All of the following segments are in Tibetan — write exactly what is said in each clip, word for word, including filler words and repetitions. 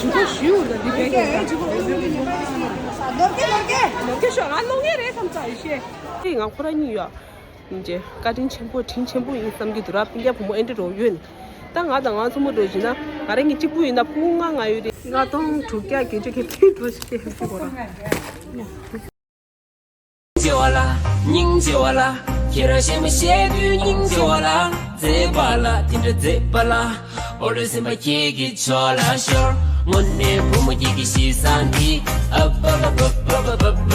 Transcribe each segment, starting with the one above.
ཇུ་གོ་ཞུ་ལ་འདི་ག་གི་ལོ་རྒྱ་ལོ་རྒྱ་ལོ་རྒྱ་ཤོག་ང་ལོ་ངེ་རེད་ཐམ་ཚ་ཡི་ཤེས། དེ་ང་ཁོ་ར་གཉིས་ཡོད། ཡིན་ཅེ་བཀའ་དྲིན་ཆེན་པོ་དྲིན་ཆེན་པོ་ཡིན་བསམ་གྱི་འདུག་ར། སྤུན་ཀྱག་བུ་མོ་ཨེ་འདྲ་རོགས་ཡོད་ནི། ད་ང་དང་ང་མཚོ་མོ་འགྲོ་བཞིན་ན་ང་རང་གཉིས་གཅིག་པུ་ཡིན་ན་ཕུ་ང་ང་ཡོད་རེད། ལྔ་སྟོང་དྲུག་བརྒྱ་བརྒྱད་ཅུ་གི་ཕི་འགྲོ་ཞིག་སྐྱེ་ཧ་ཅི་གོ་ར། སྙིང་རྗེ་བ་ལ། སྙིང་རྗེ་བ་ལ། ཁྱེད་རང་ཞེ་མ་ཞེ་དུས་སྙིང་རྗེ་བ་ལ། མཛེས་པ་ལ་དེ་འདྲ་མཛེས་པ་ལ། འོ་རེ་སེམས་པ་ཁྱེད་ཀྱི་ཕྱོགས་ལ་ཤོར། དངོས་གནས་བུ་མོ་ཁྱེད་ཀྱི་གཤིས་བཟང་འདི། ཨ་བ་བ་བ་བ་བ་བ་བ་བ།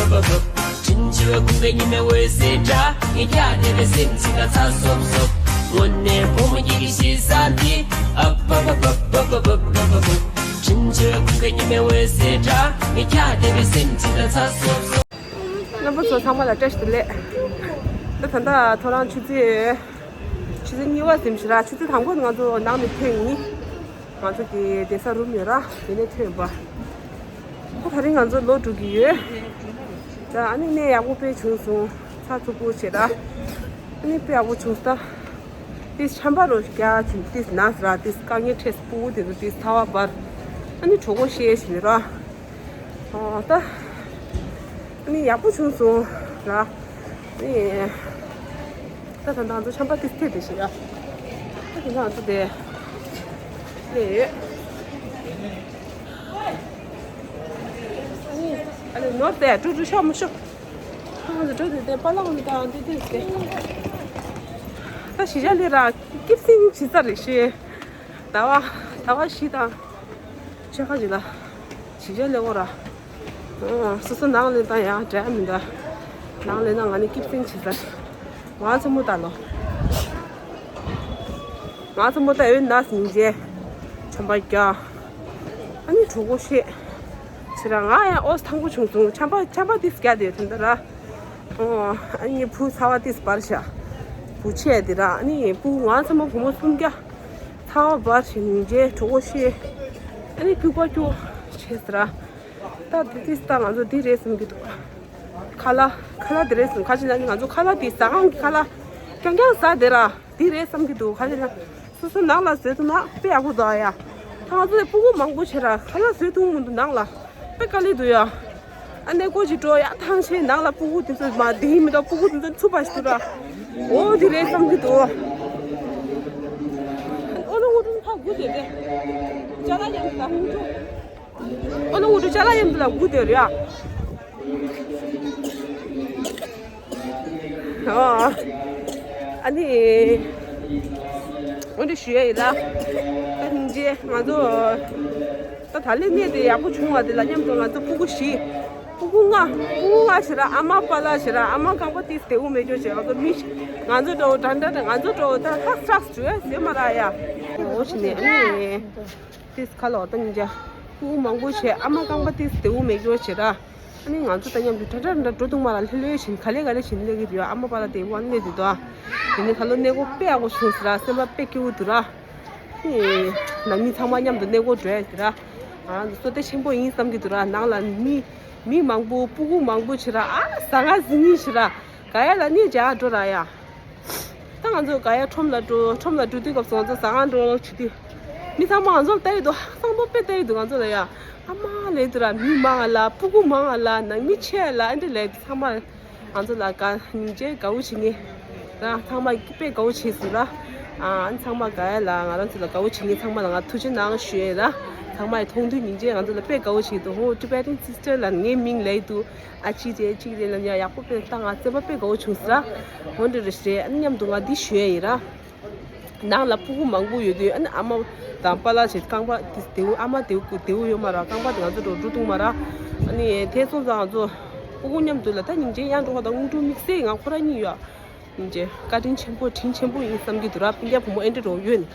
དྲིན་ཆེ་བའི་ཁུངས་ཀྱི་ཉི་མའི་འོད་ཟེར་འདྲ། ངས་ཀྱང་བདེ་བའི་སེམས་ཅིག་ལ་ཚ་སོབ་སོབ། དངོས་གནས་བུ་མོ་ཁྱེད་ཀྱི་གཤིས་བཟང་འདི། ཨ་བ་བ་བ་བ་བ་བ་བ་བ། དྲིན་ཆེ་བའི་ཁུངས་ཀྱི་ཉི་མའི་འོད་ཟེར་འདྲ། ངས་ཀྱང་བདེ་བའི་སེམས་ཅིག་ལ་ཚ་སོབ་སོབ། རྣམ་པ་ཚོ་ཚང་མ་ལ་བཀྲ་ཤིས་བདེ་ལེགས། ད་ད་ལྟ་ཁོ་རང་ཆུ་ཚོད་ཆུ་ཚོད་གཉིས་པ་ཟིན་ཞིག་ར། ཆུ་ཚོད་དང་པོ་ང་ཚོ་ནང་ནས་ཐོན་ཡིན། ང་ཚོ་གི་བསྡད་ས་རུམ་ཡོད་ར། དེ་ནས་ཐོན་པ། ད་དེ་རིང་ང་ཚོ་ལོག་འགྲོ་གི་ཡོད། ད་ཨ་ནི་གནས་ཡག་པོ་དཔེ་བྱུང་སོང་། ཚ་ཚུགས་པོ་བྱེད་ར། ཨ་ནི་དཔེ་ཡག་པོ་བྱུང་སོང་། ད་ཏིས་ཆམ་པ་རོ་རྒྱག་བྱུང་། ཏིས་ན་ཟེར་ར། ཏིས་དཀའ་ངལ་འཕྲད་སོང་། སྤུ་གུ་དེ་ཚོ་ཏིས་ཚ་བ་འབར། ཨ་ནི་གྲོད་ཁོག་བཤལ་བཞིན་ར། ཨོ་ད། ཨ་ནི་ཡག་པོ་བྱུང་སོང་ར། ཨ་ནི། ད་ད་ང་ཚོ་ཆམ་པ་ཏིས་ཐེབས་བསྡད་ཤག་ཡ། ད་དེ་ང་ཚོ་དེ། སླེབས་ཡོད། ཨ་ནི། ཨ་ནི་ནོར་དེ་ཀྲུ་ཀྲུ་ཤོག་མི་ཤོག་ང་ཚོ་འགྲོ་དེ་དེ་པ་ལག་མི་དང་དེ་དེ་དེ། ད་གཞིས་ཆགས་སླེབས་ར། སྐྱིད་སེང་བྱེད་ས་རེད་ཤེས། ཟླ་བ་ཟླ་བ་བཞི་དང་ཕྱེད་ཀ་ཅིག་ལ་གཞིས་ཆགས་སླེབས་འོ་ར། ཨ། སོ་སོ་ནང་ལ་ད་ཡང་འགྲིག་མི་འདུག་ནང་ལ་ན་ང་ནི་སྐྱིད་སེང་བྱེད་ས། ང་མཚོ་མོ་ད་ལོ། ང་མཚོ་མོ་ད་འོད་ན་སྙིང་རྗེ། ཆམ་པ་རྒྱག་ཨ་ནི་གྲོད་ཁོག་བཤལ། ཕྱི་ར་ང་ཡང་ཨོ་ཐང་པོ་བྱུང་སོང་། ཆམ་པ་ཆམ་པ་ཏིས་རྒྱག་དེ་དེ་འདྲ་ར། ཨོ། ཨ་ནི་བུ་ཚ་བ་ཏིས་འབར་ཤག་བུ་ཆེ་དེ་ར། ཨ་ནི་བུ་ང་མཚོ་མོ་བུ་མོ་སུམ་བརྒྱ། ཚ་བ་འབར་ཞིང་ཉིན་བྱེད་གྲོད་ཁོག་བཤལ། ཨ་ནི་སྐྱུག་པ་སྐྱུག་བྱས་ཟེར་ར། ད་དེ་དུས་ད་ང་ཚོ་འདི་རེད་བསམ་གྱི་འདུག་ཁ་ལག་ཁ་ལག་དེ་རེད་བསམ། ཁ་ཅིག་ན་ང་ཚོ་ཁ་ལག་དེ་ཟ་ཁང་གི་ཁ་ལག་རྐྱང་རྐྱང་ཟ་དེ་ར། འདི་རེད་བསམ་གྱི་འདུག་ཁ་ཅིག་ན་སོ་སོ་ནང་ལ་བཟོས་ཐུབ་ན་དཔེ་ཡག་པོ་འདུག་ཨ་ཡ། ད་ང་ཚོ་ལ་སྤུ་གུ་མང་པོ་བྱས་ར། ཁ་ལག་བཟོས་ཐུབ་མི་འདུག་ནང་ལ། དཔེ་དཀའ་ལས་འདུག་ཡ། ཨ་ནེ་ཀོ་ཅིག་འགྲོ་ཡ་ཐང་ཆེན་ནང་ལ་སྤུ་གུ་དེ་ཚོ་མ་བདེ་མི་འདུག་སྤུ་གུ་དེ་ཚོ་འཚུབ་པ་ཞིག་འདུག་ར། འོ་དེ་རེད་བསམ་གྱི་འདུག་ཨོ་ལོ་ངོ་ཏུ་ཕ་དགུ་དེ་རེད། ཅ་ལག་ཡང་ལ་ཧུང་ཅུ། ཨོ་ལོ་ངོ་ཏུ་ཅ་ལག་ཡང་ལ་དགུ་དེ་རེད་ཡ། ཨོ། ཨ་ནི། འོ་འདི་ཞུ་ཡ་ཡིན་ལ། ད་སྙིང་རྗེ་ང་ཚོ། ད་ད་ལན་གནས་དེ་ཡག་པོ་བྱུང་བ་དེ་ལ་མཉམ་དུ་ང་ཚོ་སྤུ་གུ་བཞི། སྤུ་གུ་ལྔ། སྤུ་གུ་ལྔ་བྱེད་ར། ཨ་མ་པཱ་ལགས་བྱེད་ར། ཨ་མ་རྐང་པ་ཏིས་བདེ་བོ་མེད་རྒྱུ་བྱེད། ང་ཚོ་མི། ང་ཚོ་འདྲ་བོ་འདྲ་འདྲ་འདྲ། ང་ཚོ་འདྲ་བོ་ད་ཧག་ཧག་བྱུང་ཡ་ཟེར་མ་ར་ཡ། འོ་བྱེད་ནས་ཨ་ནི། ཏིས་ཁ་ལོ་ད་ཉིན་ཅ། སྤུ་གུ་མང་པོ་བྱེད། ཨ་མ་རྐང་པ་ཏིས་བདེ་བོ་མེད་རྒྱུ་བྱེད་ར། ཨ་ནི་ང་ཚོ་ད་མཉམ་དུ་འདྲ་འདྲ་འདྲ་འགྲོ་འདུག་མ་ར། ལྷོད་ལྷོད་བཞིན་ག་ལེ་ག་ལེ་བཞིན་སླེབས་ཀྱི་འདུག་ཨ་མ་པཱ་ལགས་དེ་དབང་སླེབས་འདུག་དོ། དེ་ནས་ད་ལོ་གནས་སྐོར་དཔེ་ཡག་པོ་བྱུང་ཟེར་ར། སེམས་པ་དཔེ་སྐྱིད་པོ་འདུག་ར། ནང་མི་ཚང་མ་མཉམ་དུ་གནས་སྐོར་འགྲོ་ཡ་ཟེར་ར། ང་ཚོ་བསོད་བདེ་ཆེན་པོ་ཡིན་བསམ་གྱི་འདུག་ར། ནང་ལ་མི་མི་མང་པོ་སྤུ་གུ་མང་པོ་བྱེད་ར། ཨ་ཟ་ང་ཟི་ནི་བྱེད་ར། ག་ཡ་ལ་ནི་རྒྱག་འགྲོ་ར་ཡ། ད་ང་ཚོ་ག་ཡ་ཁྲོམ་ལ་འགྲོ། ཁྲོམ་ལ་འགྲོ་དུས་སྐབས་སུ་ང་ཚོ་ཟ་ཁང་འགྲོ་བྱེད་དུས། མི་ཚང་མ་ང་ཚོ་ལ་ལྟ་ཡི་འདུག་སང་པོ་དཔེ་ལྟ་ཡི་འདུག་ང་ཚོ་ལ་ཡ། ཨ་མ་ལས་འདུག་ར། མི་མང་ང་ལ། སྤུ་གུ་མང་ང་ལ། ནང་མི་ཆེ་ང་ལ། ཨ་འདྲ་ལས་ཚང་མ་ང་ཚོ་ལ་དགའ་སྙིང་རྗེ་དགའ་བོ་བྱེད་ངེས་ར། ཚང་མ་དཔེ་དགའ་བོ་བྱེད་སོང་ར། ཨ་ཚང་མ་ག་ཡ་ལ་ང་རང་ཚོ་ལ་དགའ་བོ་བྱེད་ངེས། ཚང་མ་ལ་ང་ཐུགས་རྗེ་གནང་ཞུ་ཡ་ར། ཚང་མ་ཡི་མཐོང་དུས་སྙིང་རྗེ། ང་ཚོ་ལ་དཔེ་དགའ་བོ་བྱེད་འདུག་ཧོ། Tibetan sister ལ་ངའི་མིང་ལབ་ཡི་འདུག་ཨ་ཅི་རེད་ཅིག་རེད་ལབ་ཡ། ཡག་པོ་དཔེ་ད་ང་སེམས་པ་དཔེ་དགའ་བོ་བྱུང་སོང་ར། འོ་འདྲ་རེད་ཞེས་ཨ་ནི་མཉམ་དུ་ང་འདི་ཞུ་ཡ་ཡིན་ར། ནང་ལ་སྤུ་གུ་མང་པོ་ཡོད་དུས་ཨ་ནི་ཨ་མ་དང་པཱ་ལགས་བྱེད། རྐང་པ་དེ་བདེ་བོ། ཨ་མ་བདེ་བོ་བདེ་བོ་ཡོད་མ་ར། རྐང་པ་དེ་ང་ཚོ་འགྲོ་འགྲོ་འདུག་མ་ར། ཨ་ནི་དེ་སོང་ཙང་ང་ཚོ་སྤུ་གུ་མཉམ་དུ་ལ་ད་སྙིང་རྗེ་ཡང་འགྲོ་བ་དང་དངོས་གྲུབ་དམིགས་བསལ་ང་ཁོ་རང་གཉིས་ཡོད། སྙིང་རྗེ་བཀའ་དྲིན་ཆེན་པོ་དྲིན་ཆེན་པོ་ཡིན་བསམ་གྱི་འདུག་ར། སྤུན་ཀྱག་བུ་མོ་ཨེ་འདྲ་རོགས་ཡོད་ནི།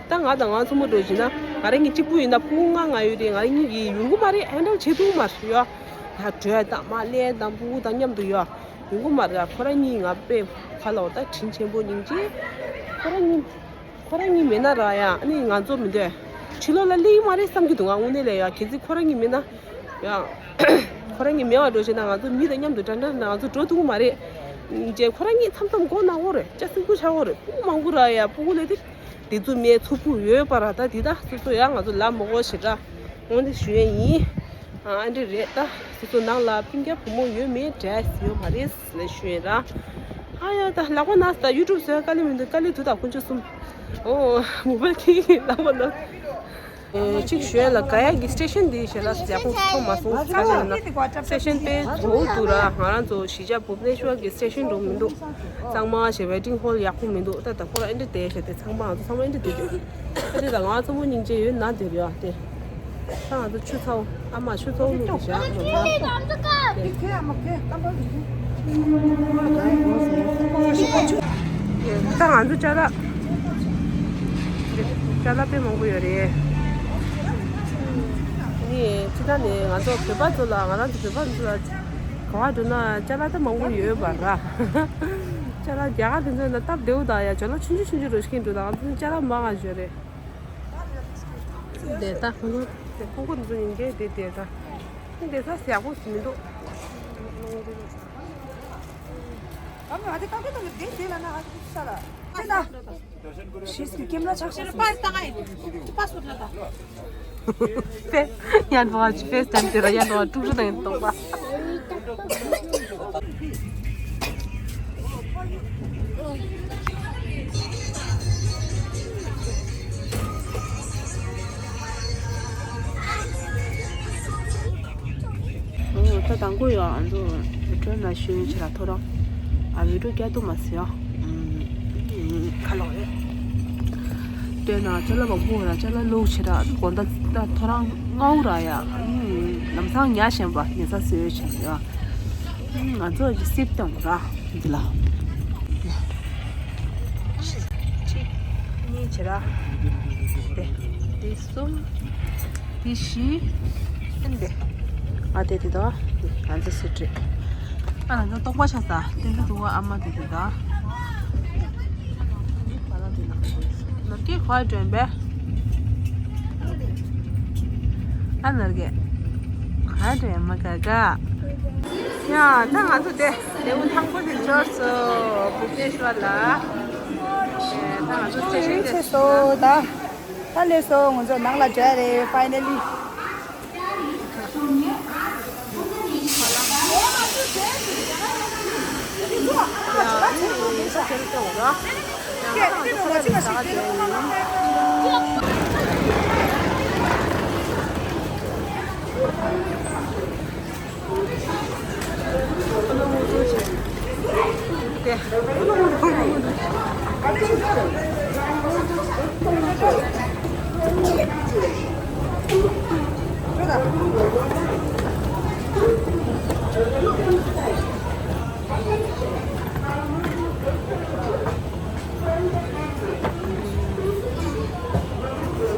ད་ང་དང་ང་མཚོ་མོ་འགྲོ་བཞིན་ན་ང་རང་གཉིས་གཅིག་པུ་ཡིན་ན་སྤུ་གུ་ལྔ་ལྔ་ཡོད་རེད། ང་རང་གཉིས་ཀྱིས་ཡོང་གི་མ་རེད། ཧན་ཌལ་བྱེད་ཐུབ་མ་རེད་ཡ། ད་བྲོས་དང་མ་ལེན་དང་སྤུ་གུ་དང་མཉམ་དུ་ཡ། ཡོང་གི་མ་རེད། ཁོ་རང་གཉིས་ང་དཔེ་ཁ་ལོ་ད་དྲིན་ཆེན་པོ་སྙིང་རྗེ། ཁོ་རང་གཉིས་ཁོ་རང་གཉིས་མེད་ན་ར་ཡ་ཨ་ནི་ང་ཚོ་མི་འདོད། ཕྱི་ལོགས་ལ་སླེབས་ཀྱི་མ་རེད་བསམ་གྱི་འདུག་ང་དངོས་གནས་ལས་ཡ། གལ་སྲིད་ཁོ་རང་གཉིས་མེད་ན་ཡ། ཁོ་རང་གཉིས་མེད་པ་འགྲོ་བྱས་ན་ང་ཚོ་མི་དང་མཉམ་དུ་འདྲ་འདྲ་ང་ཚོ་འགྲོ་ཐུབ་ཀྱི་མ་རེད། རྗེས་ཁོ་རང་གཉིས་མཚམས་མཚམས་མགོ་ན་གི་རེད། སྐྱ་སེར་པོ་ཆགས་ཀྱི་རེད། སྤུ་གུ་མང་པོ་ར་ཡ། སྤུ་གུ་ལས་དེ་དེ་ཚོ་མེད། ཚུགས་པོ་ཡོད་པ་ར། ད་དེ་ད་སོ་སོ་ཡ་ང་ཚོ་ལབ་མི་དགོས་ཞེ་དྲག་འོང་དེ་ཞུ་ཡས་ཡིན། ཨ་འདྲ་རེད་ད། སོ་སོ་ནང་ལ་སྤུན་ཀྱག་བུ་མོ་ཡོད་མེད་འདྲ་ཡོད་མ་རེད་ལ་ཞུ་ཡས་ར། ཨ་ཡ་ད་ལག་པ་ན་ད་ཡུ་ཊུབ་བཟོ་ཡ་དཀའ་ལས་མི་འདུག་དཀའ་ལས་འདུག་ད་དཀོན་མཆོག་གསུམ། ཨོ་མོ་བལ་གྱི་ལག་པ་ན། གཅིག་ཞུ་ཡ་ལ་ག་ཡ་གི་སི་ཊེ་ཤན་འདི་ཞེ་ལ་ཡག་པོ་མཐོང་མ་སོང་། ས་ཆ་ན་སི་ཊེ་ཤན་དཔེ་དོག་འདུག་ར། ང་རང་ཚོ་གཞིས་ཆགས་བྷུབ་ནེ་ཤོར་གི་སི་ཊེ་ཤན་འགྲོ་མི་འདུག་གཙང་མ་ཞེ་ཝེ་ཊིང་ཧོལ་ཡག་པོ་མི་འདུག་ད་ད་ཁོ་རང་ཨེ་འདྲ་བསྡད་ཞེ་དེ་ཚང་མ་ང་ཚོ་ཚང་མ་ཨེ་འདྲ་བསྡད་འདུག་ཨེ་འདྲ་ད་ང་ཚོ་མོ་སྙིང་རྗེ་ཡོད་ན་དེར་ཡོད་དེ། ད་ང་ཚོ་ཆུ་ཚོད་ཨ་མ་ཆུ་ཚོད་གཉིས་ཀྱི་ཞག་མ་ཚར། ད་ང་ཚོ་ཅ་ལག་ཅ་ལག་དཔེ་མང་པོ་ཡོད་རེད། ནི་ཅི་ད་ནི་ང་ཚོ་བོད་པ་ཚོ་ལ་ང་རང་ཚོ་བོད་པ་ཚོ་ལ་ག་བ་འགྲོ་ན་ཅ་ལག་ད་མང་པོ་ཡོད་པ་ར། ཅ་ལག་རྒྱ་གར་དེ་ཚོ་ན་སྟབས་བདེ་བོ་དང་ཡ་ཅ་ལག་ཆུང་ཆུང་ཆུང་ཆུང་རུ་ཤིང་འགྲོ་དང་ང་ཚོ་ཅ་ལག་མང་ང་ཡོད་རེད། དེ་ད་ཁོང་ཚོ་དེ་ཁོང་ཁོ་ཚོ་ཡིན་གྱི་དེ་དེ་ད་དེ་ས་ཡག་པོ་མི་འདུག་ཕེ་སི་ཊི་ཡང་འགྲོ་བ་ཕེ་སི་ཊི་ཡང་འགྲོ་བ་དཀྲུག་ཤིང་དང་ཡིན་གཏོང་པ། ཨོ། ད་དང་པོ་ཡོ་ཨ་ཚོ་བི་ཌིའོ་ན་ཞུ་ཡིན་ཆེ་ལ་ཐོ་རོ། ཨ་བི་ཌིའོ་བསྐྱར་དུ་མ་ཟེར་ཡོ། ཁ་ལོག་རེད། ལྟོས་ན་ཅ་ལག་མང་པོ་ར་ཅ་ལག་ལུག་ཆེ་ར་དགོང་དག་ད་ཐོ་རང་ངའུ་ར་ཡ། ལམ་སང་ཉ་ཞན་པ་ཉེ་ས་བཟོས་ཆེ་ཡ། ང་ཚོ་གི་སིབ་དང་ར་འདི་ལ། གཅིག་གཉིས་བྱེད་ར། དེ་དེ་གསུམ། དེ་བཞི། ཨ་འདི། ཨ་དེ་དེ་དང་། ང་ཚོ་སི་ཊི། ཨ་ང་ཚོ་རྟོག་པ་ཆགས་ས་དེ་ཚོ་དུ་བ་ཨ་མ་དེ་དེ་དང་། ནོར་སྐྱེས་ག་བ་འགྲོ་ཡིན་པས། ཨ་ནོར་སྐྱེས། ག་བ་འགྲོ་ཡིན་མ་ག་ག་ཡ་ད་ང་ཚོ་དེ་ལེའུ་དང་པོ་དེ་འབྱོར་སོང་བྷུ་བྷ་ནེ་ཤོར་ལ། ད་ང་ཚོ་སི་ཊེ་ཤན་དེ་ཆེ་སོང་ད། ད་སླེབས་སོང་ང་ཚོ་ནང་ལ་འགྲོ་ཡ་རེད་ཕའི་ནལ་ལི།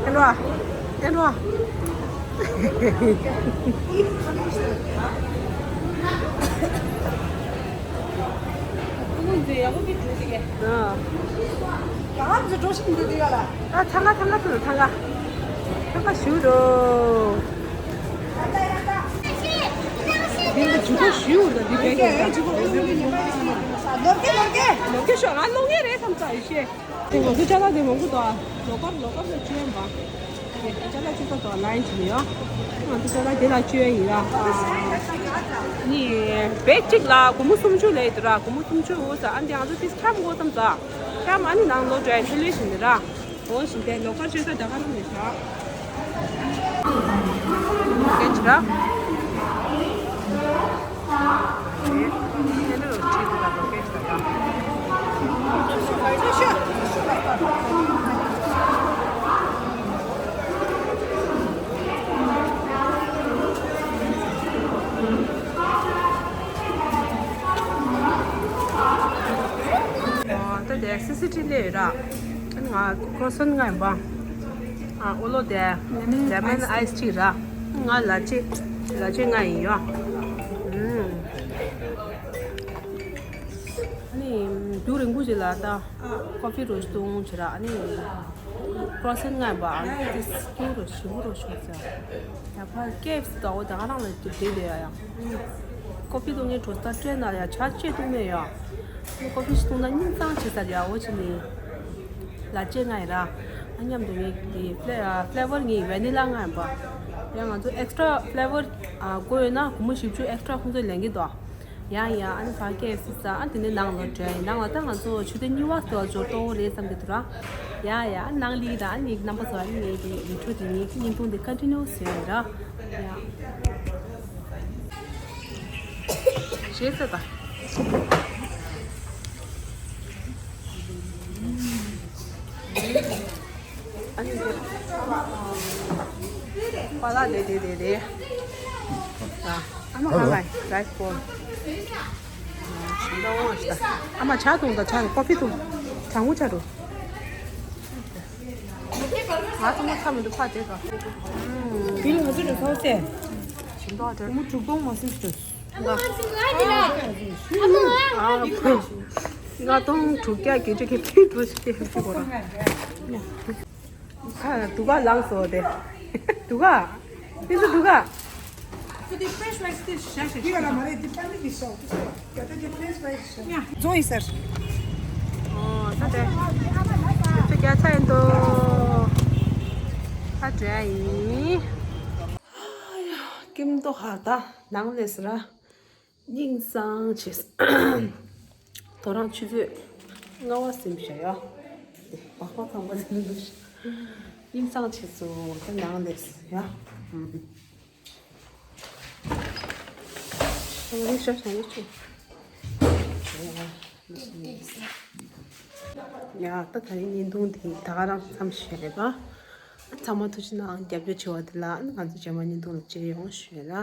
ཨེ་ནོ། ཨེ་ནོ། ཨ། ཨ། ཐང་ག་ཐང་ག་ཐང་ག་ཐང་ག་ཞུ་རོ། འདི་ལ་འཇུ་ག་ཞུ་རོ་འདི་བས་ཀྱི་ད་འཇུ་ག་ནོར་གེ་ནོར་གེ། ནོར་གེ་ཤོག་ང་ལོ་ངེ་རེད་བསམ་ཚ་ཡི་ཤེས། དེ་ང་ཚོ་ཅ་ལག་དེ་མང་པོ་འདུག་ལོ་ཀར་ལོ་ཀར་ལ་བཅོས་ཡིན་པ། དེ་ཅ་ལག་གཅིག་པ་འདུག་ལ་ཡིན་གྱི་མི་ཡོང་། ང་ཚོ་ཅ་ལག་དེ་ལ་བཅོས་ཡིན་ར། ནི་བེག་གཅིག་ལ་སྒོར་མོ་སུམ་ཅུ་ལས་འདུག་ར། སྒོར་མོ་སུམ་ཅུ་འོ་ས་ཨ་འདི་ང་ཚོ་ཏིས་ཁྱམ་དགོས་བསམ་ས། ཁྱམ་ཨ་ནི་ནང་ལོ་འདྲ་ཐེ་ལེ་བཞིན་འདི་ར། འོ་བཞིན་དེ་ལོ་ཀར་བཅོས་ས་ད་ག་རང་ལས་ཤག་སྐད་ཆ་ར། ད་དེ་སི་སི་ཊི་ལས་ར། ང་ཀོ་སོན་ང་ཡིན་པ། ཨ་ཨོ་ལོ་དེ་ལེ་མོན་ཨའི་སི་ཊི་ར། ང་ལ་ཅི་ལ་ཅི་ང་ཡིན་ཡོ། ཨ་ནི་རྒྱུ་རིང་པོ་ཞིག་ལ་ད་ཀོ་ཕི་རོ་ཞིག་བཏུང་བྱེད་ར། ཨ་ནི་ཀོ་སོན་ང་ཡིན་པ། ཨ་ནི་དེ་སྐྱུར་རོ་ཞིམ་པོ་རོ་ཞོག་ཟེར། ཡ་ཕ་ཀེབ་སི་དགའ་བོ་དགའ་རང་ལ་དེ་དེ་ལས་ཡ་ཡ། ཀོ་ཕི་བཏུང་ངའི་གྲོ་སྟར་སྤྲད་ན་ཡ་ཆ་ཆེ་བཏུང་མེད་ཡ། ཀོ་ཕི་ཞིག་བཏུང་ན་སྙིང་གཙང་བྱེད་ས་རེད་ཡ། འོ་ཅི་ནི། ལ་ཅེ་ང་ཡིན་ར། ཨ་མཉམ་དུ་ངའི་དེ་ཕླེ་ཕླེ་ཝར་ངའི་ཝེ་ནི་ལ་ང་ཡིན་པ། ཡང་ང་ཚོ་extra flavor ཨ་དགོས་ཡོད་ན་སྒོར་མོ་བཞི་བཅུ་extra ཁོང་ཚོས་ལེན་གྱི་འདུག་ཡ་ཡ། ཨ་ནི་ཕར་སྐད་ཟེར་ས། ཨ་དེ་ནས་ནང་ལ་འགྲོ་ཡ་ཡིན། ནང་ལ་ད་ང་ཚོ་ཆུ་ཚོད་གཉིས་པ་ཙམ་འབྱོར་གཏོང་རེད་བསམ་གྱི་འདུག་ར། ཡ་ཡ། ནང་ལི་དང་ཨ་ནི་རྣམ་པ་ཚོ། ཨ་ནི་ངའི་དེ་video དེ་ངའི་བརྙན་ཐུང་དེ་continue བཟོས་ཡོད་ར། ཡ། ཞེས་ཟེར་ད། ཨ་ནི་དེ། པ་ལགས་དེ་དེ་དེ་དེ། ཨ་མ་ཧ་ལ་rice bowl། ཨ་མ་ཇ་འཐུང་ད། ཇ་ཀོ་ཕི་འཐུང་། གྲང་མོ་ཆགས་འགྲོ། ང་ཚང་མ་ཚ་མི་འདུག་ཕ་དེ་ག། དེ་ལ་ང་ཚོ་འགྲོ་ཚར་སེ། ཞིམ་མདོག་དྲན། མུ་དྲུག་སྟོང་མ་སེམས་ཞིག་འགྲོ། ལྔ་སྟོང་དྲུག་བརྒྱ་བརྒྱད་ཅུ་གི་ཕི་འགྲོ་ཞིག་གི་ཧེབ་ཅིག་གོ་ར། ཁ་དུ་ག་ལངས་སོ་དེ། དུ་ག། དེ་ཚོ་དུ་ག། ཁོ་དེ་French fries དེ་བཞག་བཞག་བཞག་བཞག་བཟོ་ཡི་ཟེར། ཨོ་ས་དེ། ཁྱོད་རྒྱ་ཚ་ཡིན་དོ། ཨ་འདྲ་ཡིན། ཀིམ་ཏོ་ཧ་ད་ནང་ལས་ར། སྙིང་སང་ཆེ། ཐོ་རངས་ཆུ་ཚོད་ལྔ་པ་ཟིན་བྱ་ཡ། བག་བག་ཁང་པ་ཟིན་འདུག་སྙིང་སང་ཆེ་སོ་ད་ནང་ལས་ཡ། ཨ་རེ་ཤ་ཤ་ཡོད་ཆུ། ཡ་ད་ད་རིང་བརྙན་ཐུང་དེ་ད་ག་རང་མཚམས་བཞག་རེད་པ། ཚང་མ་ཐུགས་རྗེ་གནང་། རྒྱབ་སྐྱོར་བྱེད་པ་དེ་ལ་ང་ཚོ་རྗེས་མ་བརྙན་ཐུང་ལ་མཇལ་ཡོང་ཞུ་ཡ་ལ།